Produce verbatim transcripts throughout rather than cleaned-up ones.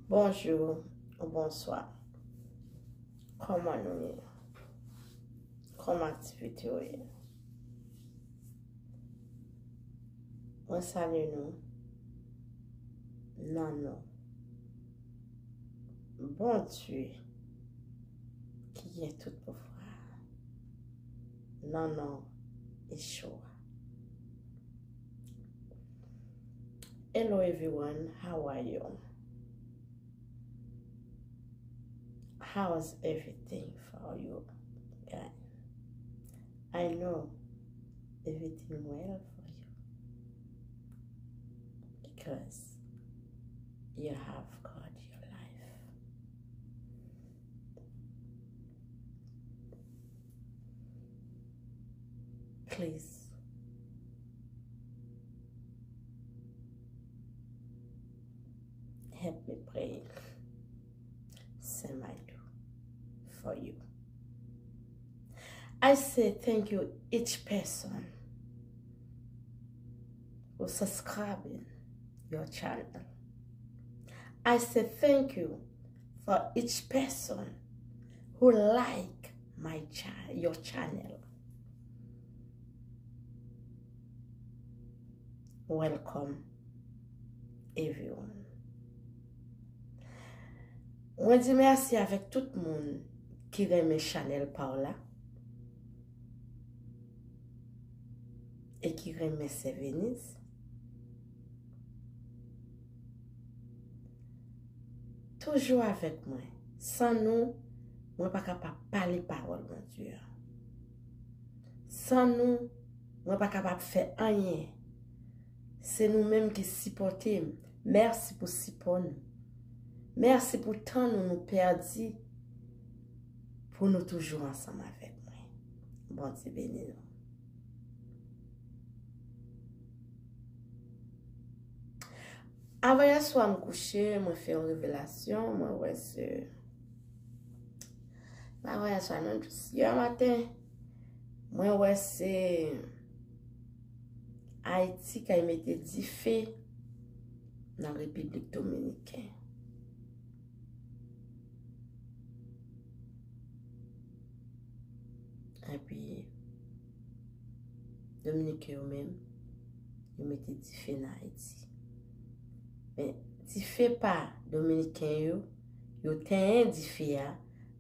Bonjou ou bonswa. Kòman nou ye? Kòman aktivite yo ye? Mwen salye nou nan non Bondye ki gen tout pouvwa, nan non Yeshua. Hello everyone, how are you? How's everything for you, guys? I know everything well for you because you have God your life. Please help me pray. Send my do for you. I say thank you each person who subscribing your channel. I say thank you for each person who like my cha- your channel. Welcome everyone. Mwen di mèsi avèk tout moun ki renmen chanèl pa w la e ki renmen Sè Veniz. Toujou avèk mwen. San nou, mwen pa kapab pale pawòl Bondye a. San nou, mwen pa kapab fè anyen. Se nou menm ki sipòte m. Mèsi pou sipò nou. Mèsi pou tan nou nou pèdi pou nou toujou ansanm avèk mwen. Bondye beni nou. Avan yè swa m kouche, mwen fè yon revelasyon, mwen wè se, pa avan yè swa non, jis yè maten, mwen wè se Ayiti kay mete dife nan Repiblik Dominiken. Epi, Dominiken yo menm, yo mete dife nan Ayiti. Men, dife pa Dominiken yo, yo tenyen dife a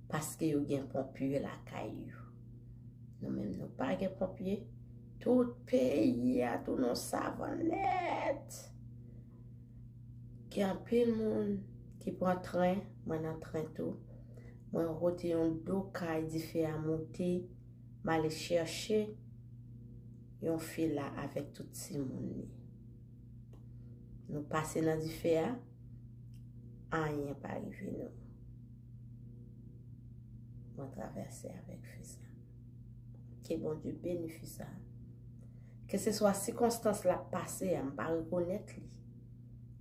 paske yo gen ponpye lakay yo. Nou menm, nou pa gen ponpye. Tout peyi a tounen yon savann nèt. Gen anpil moun ki pran tren, mwen nan tren tou. Mwen wote yon do kay dife a moute, m ale chèche yon fila avèk tout timoun li. Nou pase nan dife a, anyen pa rive nou. Mwen travèse avèk fi sa. Ke Bondye beni fi sa. Keseswa sikonstans l ap pase a, m pa rekonèt li.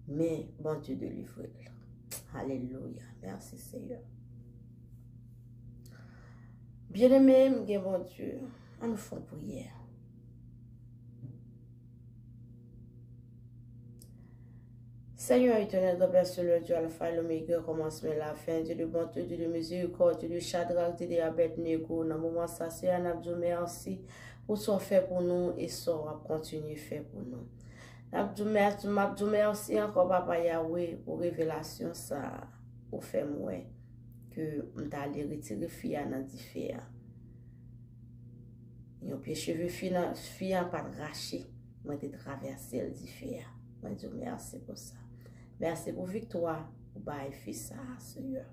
Men Bondye delivre l. Alelouya. Mèsi, Seyè. Byeneme m gen Bondye, ann nou fè yon priyè. Seigneur éternel, grand Père céleste, Dieu alpha et l'oméga, commencement et la fin, Dieu de bonté, Dieu de miséricorde, Dieu de Shadrach, Dieu de Abednego, nan moman sa, Seyè, n ap di w mèsi pou sa w fè pou nou e sa w ap kontinye fè pou nou. N ap di w mèsi, m ap di w mèsi ankò, Papa Yahweh, pou revelasyon sa a ou fè m wè ke m t ale retire fi a nan dife a. Yon pye cheve fi nan, fi a pa t rache. Mwen te travèse l dife a. Mwen di w mèsi pou sa. Mèsi pou viktwa ou bay fi sa a, Seyè.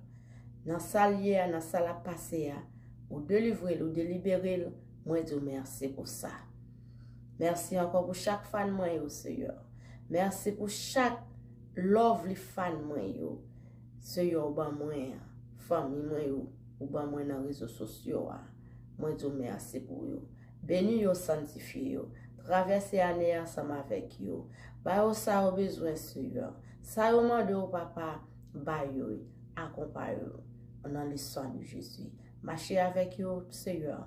Nan sa l ye a, nan sa l ap pase a, ou delivre l, ou delibere l. Mwen di w mèsi pou sa. Mèsi ankò pou chak fan mwen yo, Seyè. Mèsi pou chak lovely fan mwen yo. Seyè, ou ban mwen an, fanmi mwen yo, ou ban mwen nan rezo sosyo a. Mwen di w mèsi pou yo. Beni yo, sanntifye yo. Travèse ane ansanm avèk yo. Ba yo sa yo bezwen, Seyè. Sa yo mande w, Papa, ba yo, akonpaye yo. Nan le sang de Jésus. Mache avèk yo, Seyè.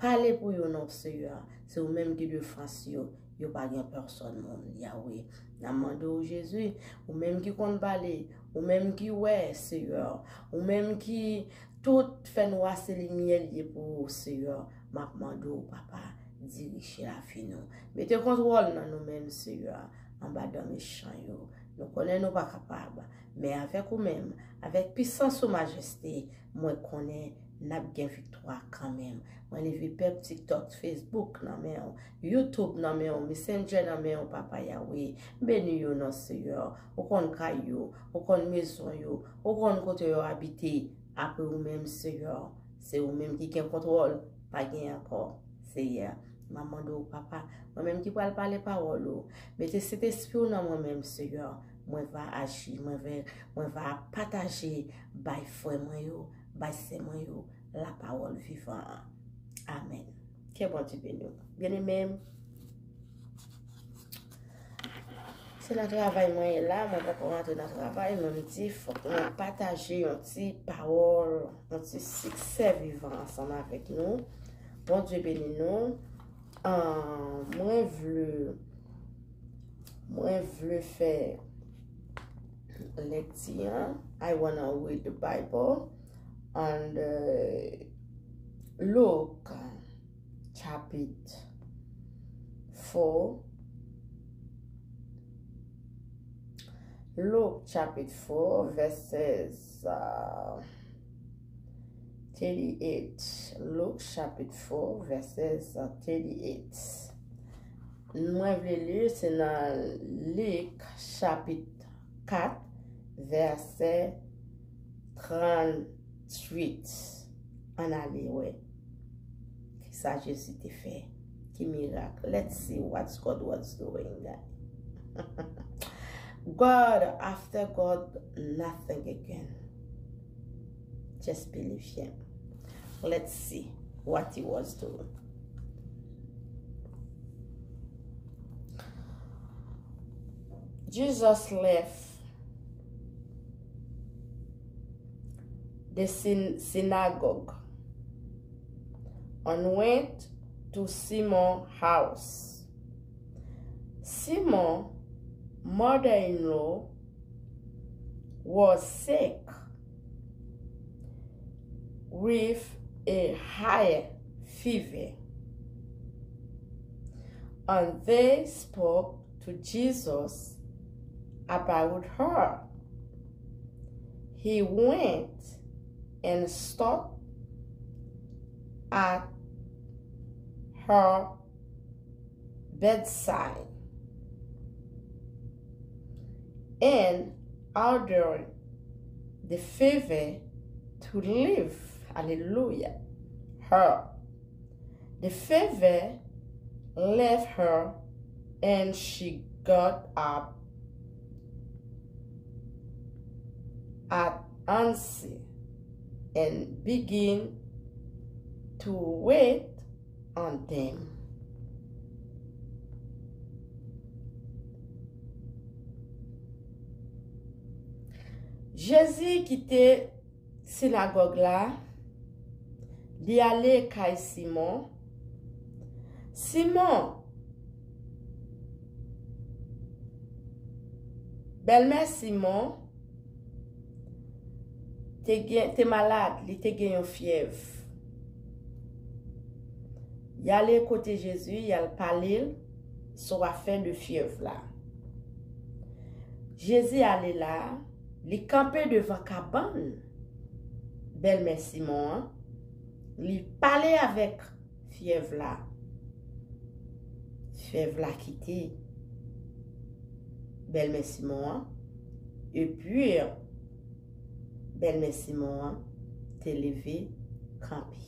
Pale pou yo, non, Seyè. Se ou menm ki defans yo, Yo pa gen pèsòn moun, Yawe. N ap mande w, Jezi, ou menm ki konn pale, ou menm ki wè, Seyè, ou menm ki tout fènwa se limyè l ye pou ou, Seyè. M ap mande w, Papa, dirije lavi nou. Mete kontwòl nan nou menm, Seyè, anba dan mechan yo. Nou konnen nou pa kapab, men avèk ou menm, avèk pisans ou, Majeste, mwen konnen n ap gen viktwa kanmenm. Mwen leve pèp TikTok, Facebook nan men w, YouTube nan men w, Messenger nan men w, Papa Yawe. Beni yo non, Seyè. Ou konn kay yo, ou konn mezon yo, ou konn kote yo abite. Apre ou menm, Seyè, se ou menm ki gen kontwòl, pa gen ankò, Seyè. M ap mande w, Papa, mwen menm ki pral pale pawòl ou, mete Sentespri w nan mwen menm, Seyè. Mwen va aji, mwen va, mwen va pataje bay frè mwen yo, bay sè mwen yo, lapawòl vivan an. Amèn. Ke Bondye beni w. Byeneme m, se nan travay mwen ye la, mwen poko rantre nan travay, men m di fòk mwen pataje yon ti pawòl, yon ti siksè vivan ansanm avèk nou. Bondye beni nou. Ah, mwen vle, mwen vle fè lekti an. I wanna read the Bible and, uh, Luke chapit four. Luke chapit four, verses, uh, thirty-eight. Luke chapit four, verses, uh, thirty-eight. Mwen vle li, se nan Lik chapit kat, vèsè tranntuit. Ann ale wè kisa Jezi te fè. Ki mirak. Let's see what God was doing. God, after God, nothing again. Just believe him. Let's see what he was doing. Jesus left the syn- synagogue and went to Simon's house. Simon's mother-in-law was sick with a high fever. And they spoke to Jesus about her. He went and stood at her bedside and ordered the fever to leave, hallelujah, her. The fever left her and she got up at once and began to wait on them. Jezi kite sinagòg la, li ale kay Simon. Simon, bèlmè Simon, te gen, te malad, li te gen yon fyèv. Y ale kote Jezi, y al pale l sou afè de fyèv la. Jezi ale la, li kanpe devan kabann bèlmè Simon an, li pale avèk fyèv la. Fyèv la kite bèlmè Simon an, epi bèlmè Simon an te leve kanpe.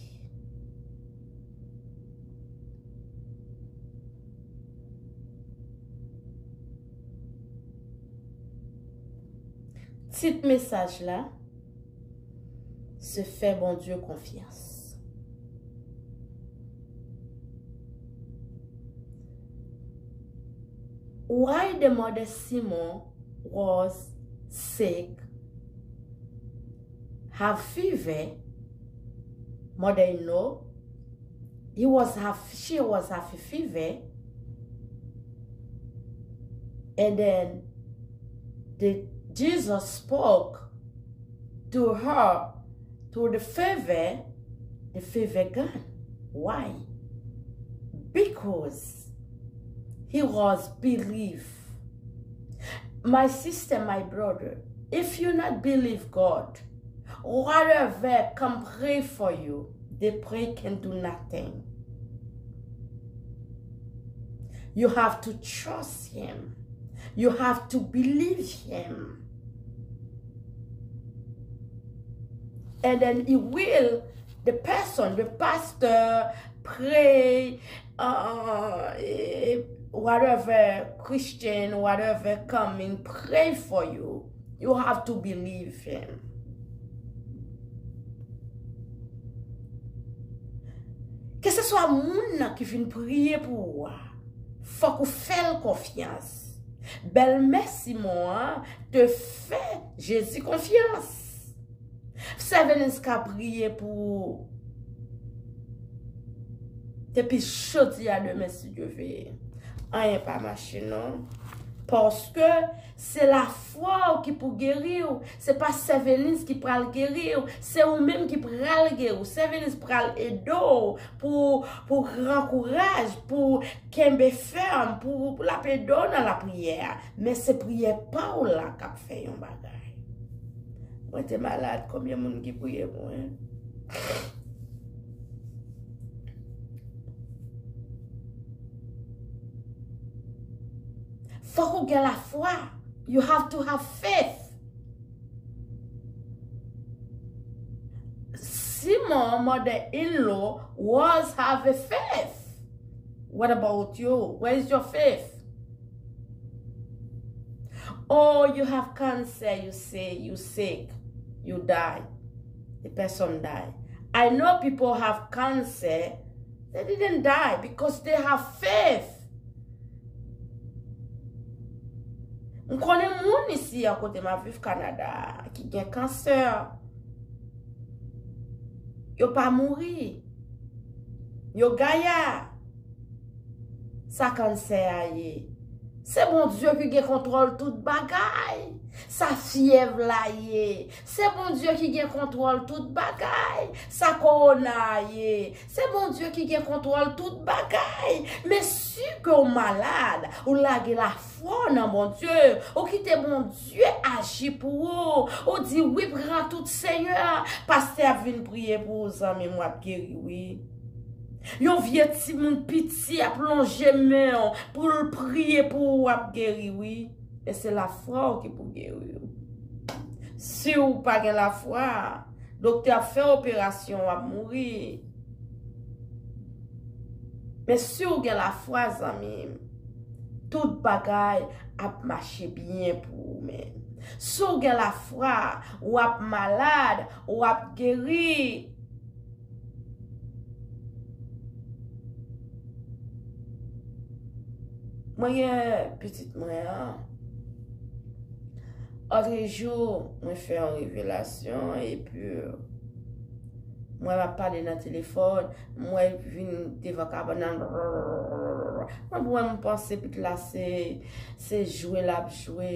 Tit mesaj la, se fè Bondye konfyans. Why the mother Simon was sick, have fever, mother-in-law, he was have, she was have fever, And then the Jesus spoke to her through the favor, the favor gone. Why? Because he was believe. My sister, my brother, if you not believe God, whatever can pray for you, the prayer can do nothing. You have to trust him. You have to believe him. And then he will, the person, the pastor, pray, uh, eh, whatever Christian, whatever coming, pray for you. You have to believe him. Keseswa moun nan ki vin priye pou ou a, fòk ou fè l konfyans. Bèlmè Simon an te fè Jezi konfyans. Sè Venise ka priye pou ou depi jodi a demen, si Dye vle. Anyen pa mache, non. Paske se lafwa w ki pou geri w. Se pa Sè Venise ki pral geri w. Se ou menm ki pral geri w. Sè Venise pral ede w pou, pou rankouraj, pou kenbe fèm, pou, pou l ap ede w nan lapriyè a. Men se priyè pa w la k ap fè yon bagay. Mwen te malad, konbyen moun ki priye pou mwen? Fòk ou gen lafwa. You have to have faith. Simon mother-in-law was have a faith. What about you? Where is your faith? Oh, you have cancer, you say, you sick, you die. The person die. I know people have cancer, they didn't die because they have faith. M konnen moun isi a kote m ap viv Kanada ki gen kansè. Yo pa mouri. Yo gaya. Sa kansè a ye? Se Bondye ki gen kontwòl tout bagay. Sa fyèv la ye? Se Bondye ki gen kontwòl tout bagay. Sa kowona a ye? Se Bondye ki gen kontwòl tout bagay. Men si ke w malad, ou lage lafwa w nan Bondye, ou kite Bondye aji pou ou, ou di wi, pran tout, Senyè. Pastè ap vin priye pou ou, zanmi m, w ap geri, wi. Yon vye timoun piti ap lonje men w pou l priye pou ou, w ap geri, wi. E se lafwa w ki pou geri w. Si w pa gen lafwa, doktè ap fè operasyon, w ap mouri. Men si w gen lafwa, zanmi m, tout bagay ap mache byen pou ou menm. Si w gen lafwa, w ap malad, w ap geri. Mwen gen pitit mwen an. Otrejou, mwen fè yon revelasyon, epi mwen m ap pale nan telefòn, mwen vin devan kabann nan. Mwen, mwen, mwen panse pitit la se, se jwe l ap jwe.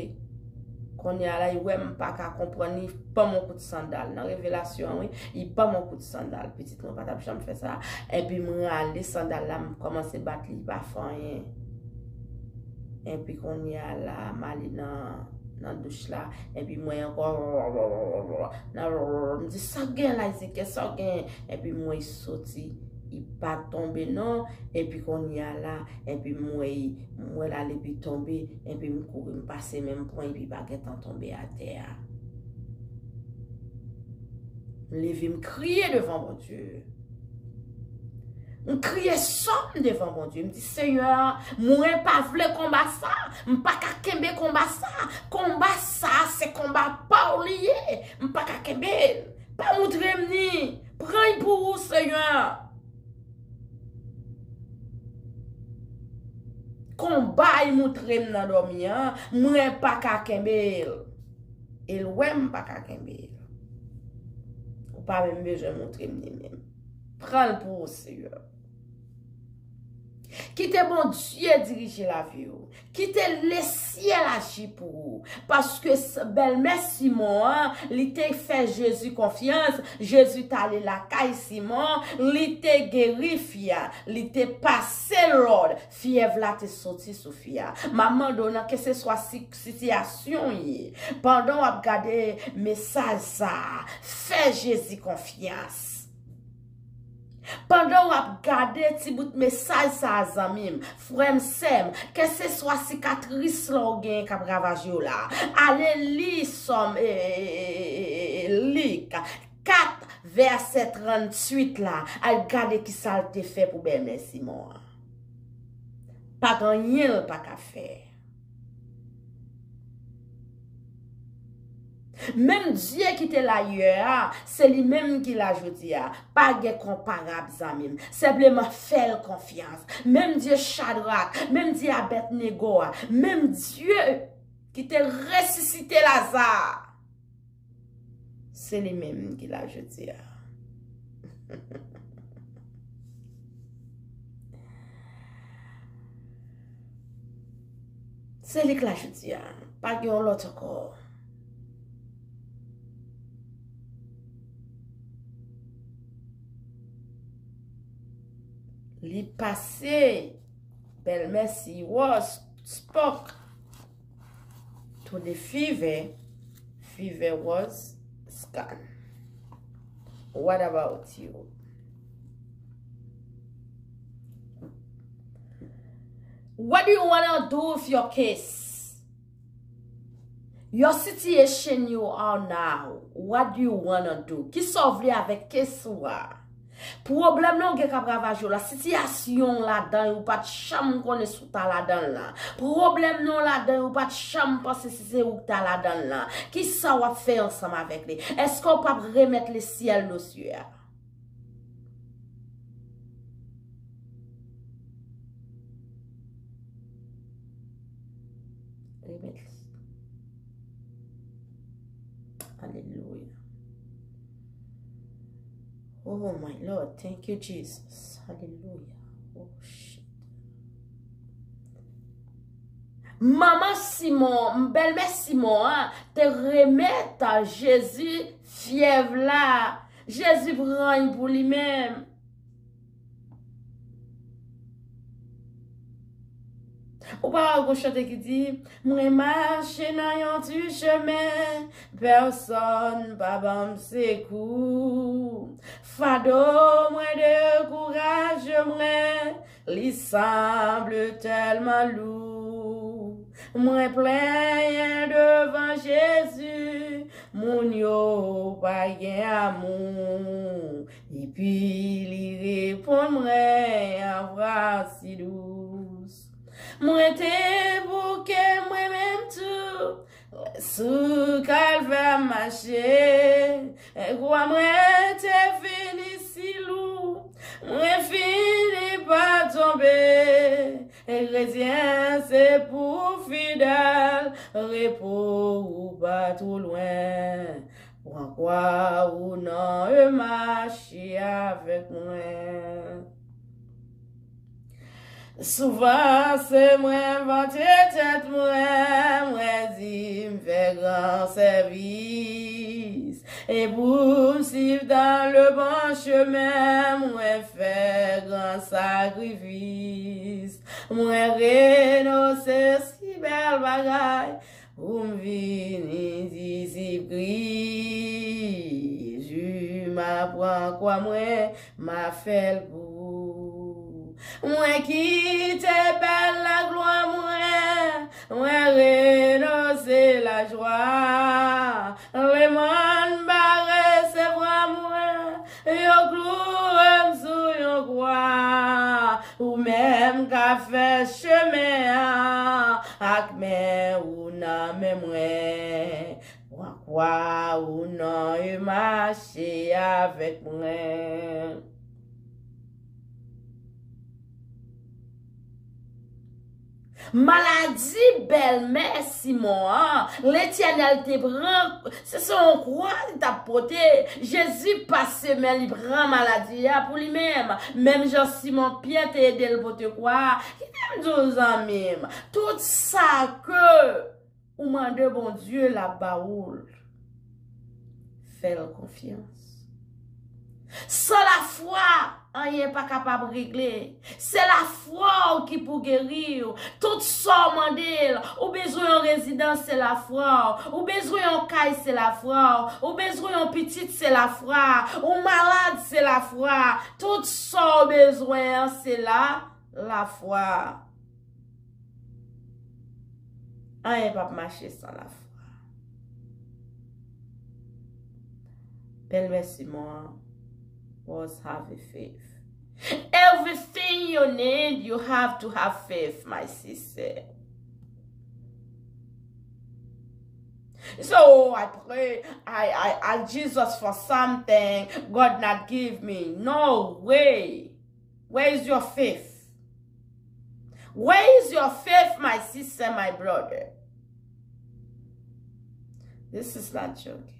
Kounye a la, li wè m pa ka konprann, li ban m yon kout sandal. Nan revelasyon an, wi, li ban m yon kout sandal. Pitit mwen pa t ap janm fè sa. Epi m rale sandal la, m kòmanse bat li, li pa fè anyen. Epi kounye a la, m ale nan, nan douch la. Epi m wè ankò, nan, m di, "Sa k gen la, Ezekyèl, sa k gen?" Epi m wè li soti, li pa tonbe non. Epi kounye a la, epi m wè, m wè l ale epi tonbe, epi m kouri, m pase men m pran, epi pa gentan tonbe atè a. M leve, m kriye devan Bondye. M kriye sòm devan Bondye. M di, "Senyè, mwen pa vle konba sa. M pa ka kenbe konba sa. Konba sa, se konba pa w li ye. M pa ka kenbe l. Pa moutre m ni. Pran l pou ou, Senyè." Konba li moutre m nan dòmi an, mwen pa ka kenbe l. E l wè m pa ka kenbe l. Ou pa menm bezwen moutre m li menm. Pran l pou ou, Senyè. Kite Bondye dirije lavi w. Kite lesyèl aji pou ou. Paske s- bèlmè Simon an, li te fè Jezi konfyans. Jezi t ale lakay Simon, li te geri fi a. Li te pase lòd. Fyèv la te soti sou fi a. M ap mande w nan keseswa si- sitiyasyon w ye, pandan w ap gade mesaj sa a, fè Jezi konfyans. Pandan w ap gade ti bout mesaj sa a, zanmi m, frè m, sè m, kèlkeswa sikatris la w genyen k ap ravaje w la, ale li Sòm, e, e, e, e, e, e, Lik kat, vèsè tranntuit la, al gade ki sa l te fè pou bèlmè Simon an. Pa gen anyen l pa ka fè. Menm Dye ki te la yè a, se li menm ki la jodi a. Pa gen konparab, zanmi m. Senpleman fè l konfyans. Menm Dye Chadrak, menm Dye Abèdnego a, menm Dye ki te resisite Laza, se li menm ki la jodi a. Se li k la jodi a. Pa gen yon lòt ankò. Li pase bèlmè Siwòs, spoke to the fever, fever was gone. What about you? What do you wanna do with your case? Your situation you are now. What do you wanna do? Kisa w vle avèk case ou a? Pwoblèm nan w gen k ap ravaje w la, sitiyasyon w ladan yo, ou pa t janm konnen si w ta ladan l lan. Pwoblèm nan w ladan yo, ou pa t janm panse si se ou k ta ladan l lan. Kisa w ap fè ansanm avèk li? Èske w p ap remèt le ciel aux yeux a? Remèt li. Alelouya. Oh my Lord, thank you Jesus. Alelouya. Oh shit. Manman Simon, bèlmè Simon an, te remèt Jezi fyèv la. Jezi pran l pou li menm. Ou pa wè gon chante ki di, mwen mache nan yon ti chemen, pèsòn pa ban m sekou. Fado mwen, dekouraj mwen, li sanble tèlman lou. Mwen plenyen devan Jezi, moun yo pa gen amou. Epi li reponn mwen an vwa si dous. Mwen te bouke mwen menm tou, sou kalvè mache. Kwa mwen te vini si lou, mwen fini pa tonbe. Kretyen, se pou w fidèl, repo ou pa twò lwen. Pran kwa ou nan e mache avèk mwen. Souvan se mwen vante tèt mwen, mwen di m fè gran sèvis. E pou m swiv dans le bon chemin, mwen fè gran sakrifis. Mwen renonse si bèl bagay pou m vini disip Kris. Jezi, m a pran kwa mwen, m a fè l pou ou. Mwen kite bèl laglwa mwen, mwen renonse lajwa. Lemonn pa resevwa mwen, yo klouwe m sou yon kwa. Ou menm ka fè chemen an ak men ou nan men mwen. Pran kwa ou nan e mache avèk mwen. Maladi bèlmè Simon an, Letènèl te pran, se se yon kwa li t ap pote. Jezi pase men li pran maladi a pou li menm. Menm jan Simon Pyè te ede l pote kwa a. Kite m di w zanmi m, tout sa ke ou mande Bondye, l ap ba ou l. Fè l konfyans. San lafwa, anyen pa kapab regle. Se lafwa w ki pou geri w. Tout sa w mande l, ou bezwen yon rezidans, se lafwa w. Ou bezwen yon kay, se lafwa w. Ou bezwen yon pitit, se lafwa. Ou malad, se lafwa. Tout sa w bezwen an, se la, lafwa. Anyen p ap mache san lafwa. Bèlmè Simon was have a faith. Everything you need, you have to have faith, my sister. So I pray, I, I ask Jesus for something God not give me. No way. Where is your faith? Where is your faith, my sister, my brother? This is not joking.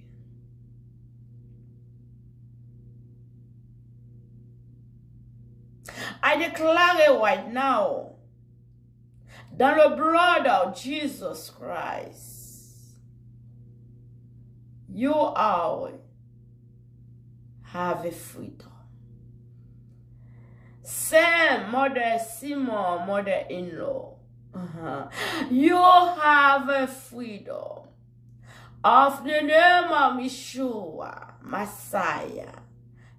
I declare it right now. Dans le blood of Jesus Christ, you are have a freedom. Sè, mother Simon, mother-in-law, uh-huh, you have a freedom. Of the name of Yeshua, Messiah,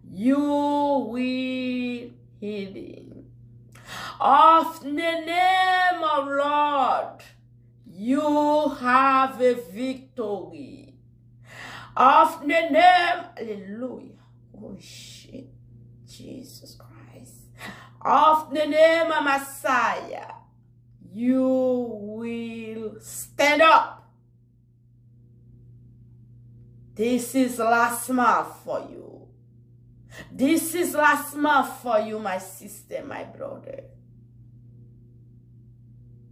you will healing. Of the name of Lord, you have a victory. Of the name, hallelujah. Oh shit, Jesus Christ. Of the name of Messiah, you will stand up. This is last month for you. This is last month for you, my sister, my brother.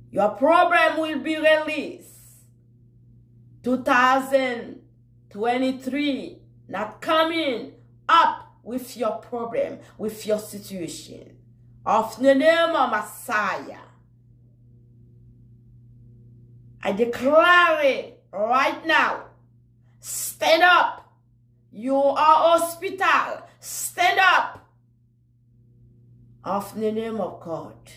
Your problem will be released. Two thousand twenty-three not coming up with your problem, with your situation. Of the name of Messiah, I declare it right now. Stand up. You are hospital. Stand up. Of the name of God.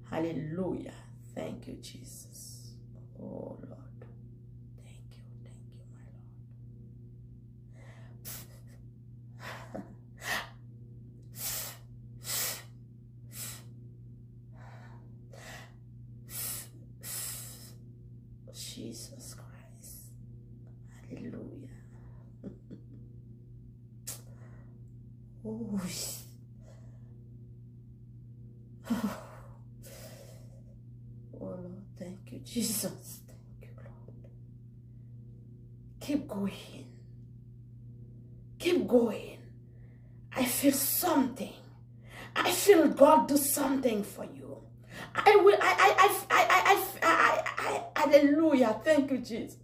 Hallelujah. Thank you, Jesus. Oh, Lord. Thank you, thank you, my Lord. Jesus Christ. Hallelujah. Oh, oh, Lord, thank you, Jesus. Thank you, Lord. Keep going. Keep going. I feel something. I feel God do something for you. I will, I, I, I, I, I, I, I, I, hallelujah. Thank you, Jesus.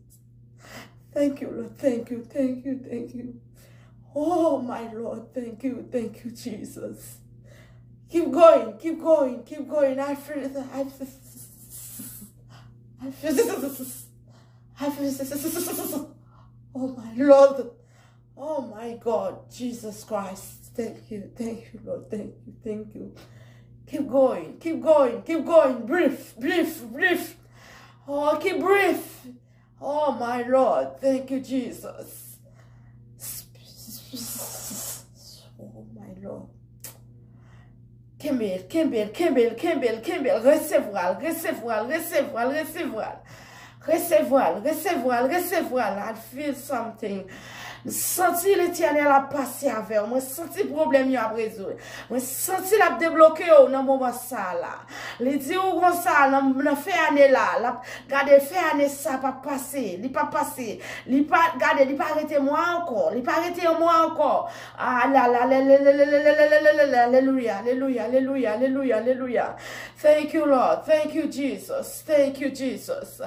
Thank you, Lord. Thank you, thank you, thank you. Oh, my Lord. Thank you, thank you, Jesus. Keep going, keep going, keep going. I feel, I feel, I feel, I feel, oh, my Lord. Oh my God, Jesus Christ. Thank you, thank you, Lord. Thank you, thank you. Keep going, keep going, keep going. Breathe, breathe, breathe. Oh, keep breathe. Oh my Lord, thank you, Jesus. Oh my Lord. Kenbe l, kenbe l, kenbe l, kenbe l, kenbe l. Resevwa l, resevwa l, resevwa l, resevwa l. Resevwa l, resevwa l, resevwa l. I feel something. M santi Letènèl ap pase avè w. Mwen santi pwoblèm yo ap rezoud. Mwen santi l ap debloke w nan moman sa a la. Li di w konsa, nan, nan fen ane la, l ap gade fen ane sa p ap pase. Li p ap pase. Li pa, gade, li pa rete mwa ankò. Li pa rete yon mwa ankò. Ala, la, la, la, la, la, la, la, la, la, la, la, aleluya, aleluya, aleluya, aleluya, aleluya. Thank you, Lord. Thank you, Jesus. Thank you, Jesus.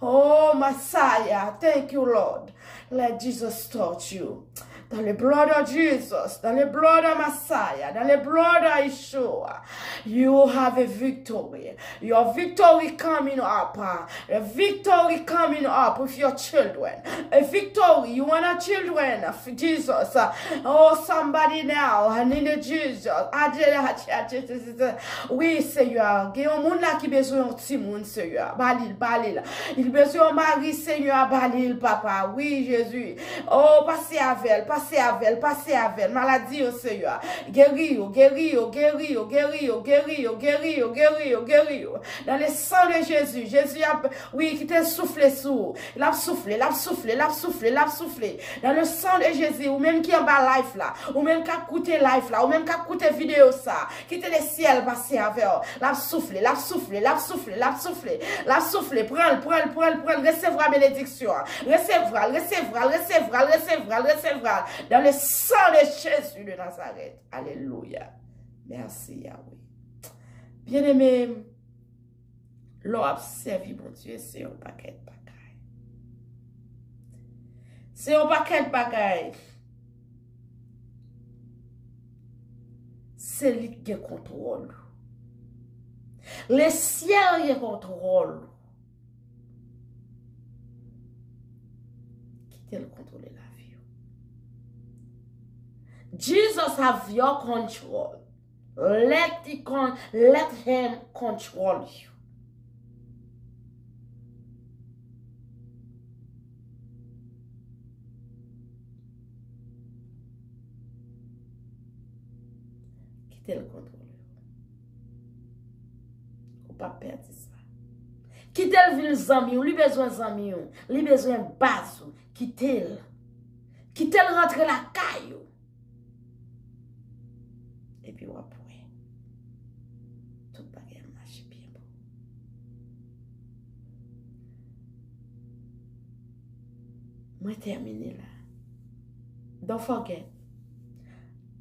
Oh, Messiah. Thank you, Lord. Let Jesus touch you. Dans le blood of Jesus, dans le blood of Messiah, dans le blood of Yeshua, you have a victory. Your victory coming up. Uh, a victory coming up with your children. A victory. You want a children of Jesus. Uh, oh, somebody now. I need a Jesus. Adye, adye, adye, adye, adye. Wi, Seyè. Gen yon moun la ki bezwen yon timoun, Seyè. Ba li l, ba li l. Li bezwen yon mari, Seyè. Ba li l, papa. Wi, Jezi. Oh, pase avè l, pase avè l, pase avè l. Maladi yo, Seyè. Geri yo, geri yo, geri yo, geri yo, geri yo, geri yo, geri yo, geri yo. Dans le sang de Jésus, Jezi ap, wi, kite l soufle sou ou. L ap soufle, l ap soufle, l ap soufle, l ap soufle. Dans le sang de Jésus, ou menm ki anba live la, ou menm k ap koute live la, ou menm k ap koute videyo sa, kite le syèl pase avè w. L ap soufle, l ap soufle, l ap soufle, l ap soufle. L ap soufle, pran l, pran l, pran l, pran l, resevwa benediksyon an. Resevwa l, resevwa l, resevwa l, resevwa l, resevwa l. Dans le sang de Jésus de Nazareth. Alelouya. Mèsi, Yahweh. Byeneme m, lè w ap sèvi Bondye, se yon pakèt bagay. Se yon pakèt bagay. Se li k gen kontwòl ou. Le syèl gen kontwòl ou. Kite l kontwole lavi w. Jesus have your control. Let it con let him control you. Kite l kontwole w. Ou p ap pèdi sa. Kite l vin zanmi w. Li bezwen zanmi w. Li bezwen baz ou. Kite l. Kite l rantre lakay ou. Epi w ap wè. Tout bagay ap mache byen pou ou. Mwen tèmine la. Don't forget,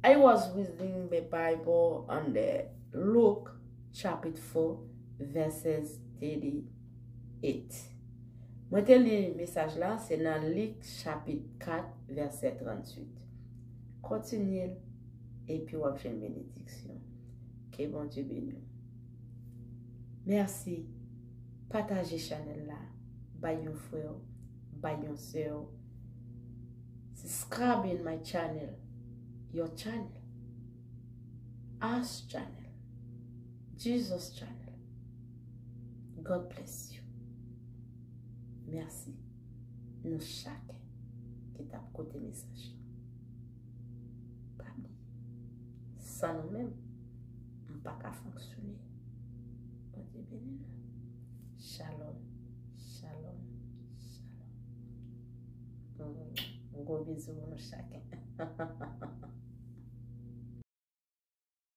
I was reading the Bible on the Luke chapter four, verses thirty-eight. Mwen te li mesaj la, se nan Lik chapit kat, vèsè tranntuit. Kontinye l, epi w ap jwenn benediksyon. Ke Bondye beni w. Mèsi. Pataje chanèl la. Bay yon frè w, bay yon sè w. Subscribe in my channel. Your channel. Our channel. Jesus channel. God bless you. Mèsi. Nou chak ki t ap koute mesaj la. Pa bliye, san nou menm, m pa ka fonksyone. Bondye beni nou. Shalom, shalom, shalom. Gwo bizou pou nou chak.